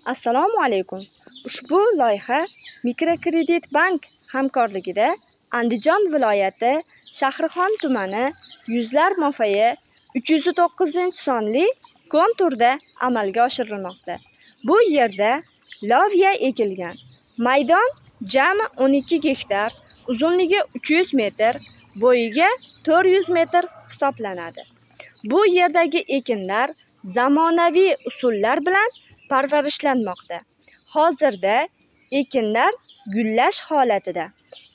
Assalomu alaykum. Ushbu loyiha Mikrokredit bank hamkorligida Andijon viloyati Shahrixon tumani Yuzlar MFY 309-sonli konturda amalga oshirilmoqda. Bu yerda loviya ekilgan. Maydon jami 12 gektar, uzunligi 300 metr, bo'yiga 400 metr hisoblanadi. Bu yerdagi ekinlar zamonaviy usullar bilan parvarishlanmoqda. Hozirda ekinlar gullash holatida.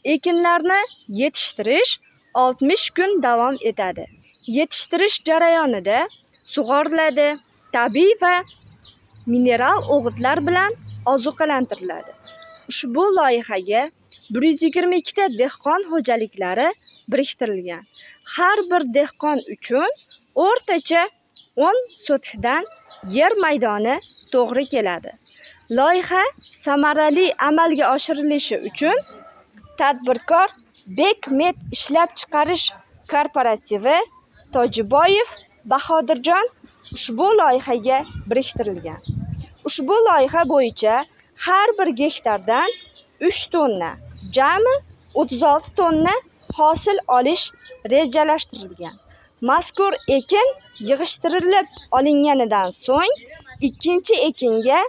Ekinlarni yetishtirish 60 kun davom etadi. Yetishtirish jarayonida sug'oriladi, tabiiy va mineral o'g'itlar bilan ozuqalantiriladi. Ushbu loyihaga 122 ta dehqon xo'jaliklari biriktirilgan. Har bir dehqon uchun o'rtacha 10 sotixdan yer maydoni to'g'ri keladi. Loyiha samarali amalga oshirilishi uchun tadbirkor Bekmet ishlab chiqarish korporativi Tojiboyev Bahodirjon ushbu loyihaga biriktirilgan. Ushbu loyiha bo'yicha har bir gektardan 3 tonna, jami 36 tonna hosil olish rejalashtirilgan. Mazkur ekin yig'ishtirilib olinganidan so'ng ikkinchi ekinga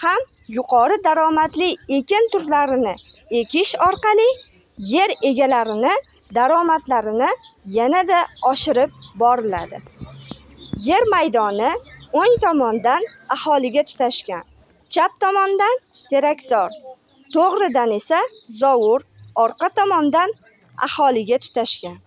ham yuqori daromadli ekin turlarini ekish orqali yer egalarini daromadlarini yanada oshirib boriladi. Yer maydoni o'ng tomondan aholiga tutashgan, chap tomondan terakzor, to'g'ridan esa zovur, orqa tomondan aholiga tutashgan.